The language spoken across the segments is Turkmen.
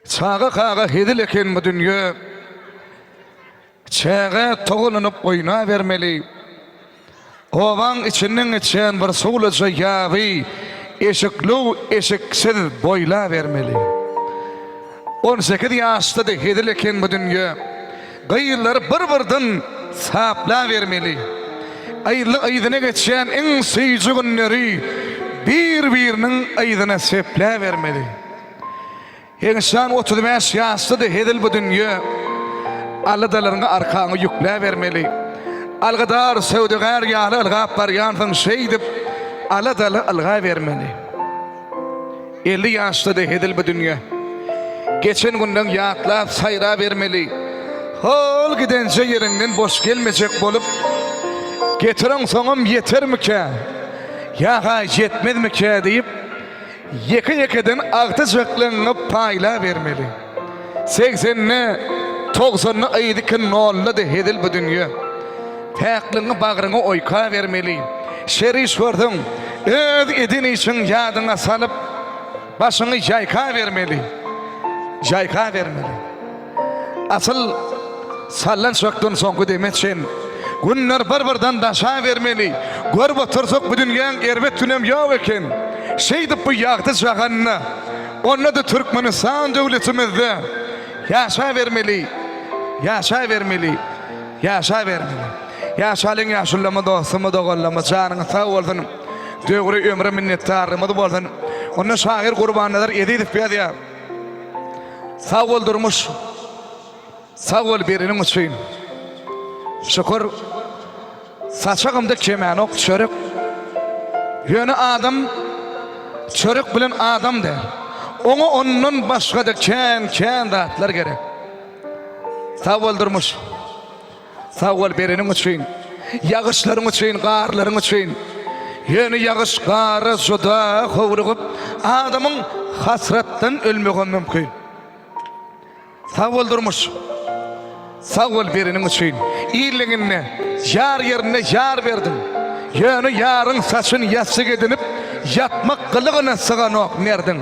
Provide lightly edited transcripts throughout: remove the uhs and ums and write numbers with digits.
Çaga-kaga hezil eken bu dünýe. Çäge togalanyp oýnabermeli. Obaň içinden geçýän bir suwlyja ýaby eşiklu-eşiksiz boýlabermeli. On sekiz ýaşda-da hezil eken bu dünýe. Gyzlary bir-birden saplabermeli. Yzly-yzyna geçýän iň süýji günleri bir-biriniň yzyna sepläbermeli. Heňşan 35 ýaşda-da hezil bu dünýe. Aladalaryňy arkaňa ýükläbermeli. Algydar söwdagär ýaly ylgap barýansyň şeýdip aladaly ylgabermeli. 50 ýaşda-da hezil bu dünýe. Geçen günleň ýatlap saýrabermeli. Hol gidenje ýeriňden boş gelmejek bolup, getireňsoňam ýetermikä, ýa-ha ýetmezmikä diýip, Ýeke-ýekeden agtyjaklaňňy paýlabermeli. Segsende, togsanda yzky nolda-da hezil bu dünýe. Päkligiňi bagryňa oýkabermeli. Şer iş görseň, öz eden işiň ýadyňa salyp, başyňy ýaýkabermeli. Ýaýkabermeli. Asyl sallançakdan soňky deme çen Günler bir-birden daşa bermeli. Görüp otursak bu dünýäň erbet günem ýok eken. Şeýdip bu ýagty jahanda, onda-da Türkmenistan döwletimizde ýaşabermeli, ýaşabermeli, ýaşabermeli. Ýaşalyň ýaşululama dostuma doganlama janyňyz sag bolsun. Döwre ömre minnetdarlygymyz bolsun. Onda şahyr Gurbannazar Ezizow ýazýar. Sag bol durmuş. Sag bol bereniň üçin. Şükür saçagymda kemänok çörek. Ýöne adam çörek bilen adam däl. Oňa ondan başga-da kän-kän zatlar gerek. Sag bol durmuş. Sag bol bereniň üçin. Ýagyşlaryň üçin, garlaryň üçin. Ýöne ýagyş gara juda howlugyp, adamyň hasratdan ölmegem mümkin. Sag bol durmuş. Sag bol bereniň üçin. Irliginde ýar ýerinde ýar berdiň. Ýöne ýaryň saçyn ýassyk edinip ýatmak gylygyna syganok merdiň.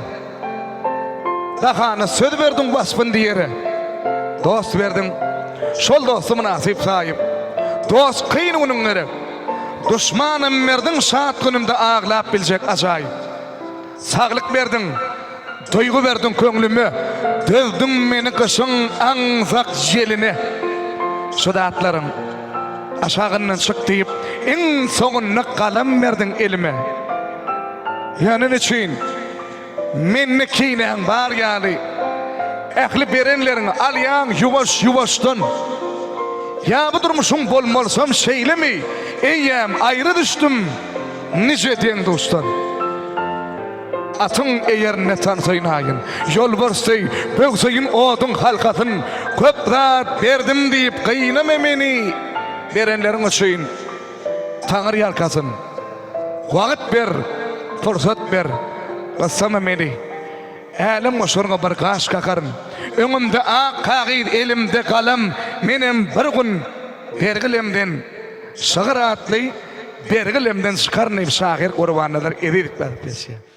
Jahana söz berdiň waspyn diýere. Dost berdiň, şol dosty mynasyp saýyp. Dost kyn günüň gerek. Duşmanam berdiň şat günümde aglap biljek ajaýyp. Saglyk berdiň, duýgy berdiň köňlüme, dözdüň meni gyşyň aňzak ýeline. Şu zatlaryň aşagyndan çyk diýip, iň soňunda galam berdiň elime. Ýöne neçüýn? Mende kinäň bar ýaly, Ähli berenleriňi alýaň ýuwaş-ýuwaşdan. Ýa bu durmuşyň bolmalysam şeýlemi, Eýýäm aýra düşdüm nije deň-duşdan. Atyň eýerinde tansaýyn aýyn, Ýolbars deý böwseýin oduň halkasyn. Köp zat berdim diýip gynama meni, Berenleriň üçin Taňry ýalkasyn. Wagt ber, pursat ber, gyssama meni. Älem goşaryňa bir gaş kakaryn. Öňümde ak kagyz, elimde galam, Menem bir gün bergilemden şygyr atly bergilemden çykaryn diýip şahyr Gurbannazar Ezizow ýazyp geçýär.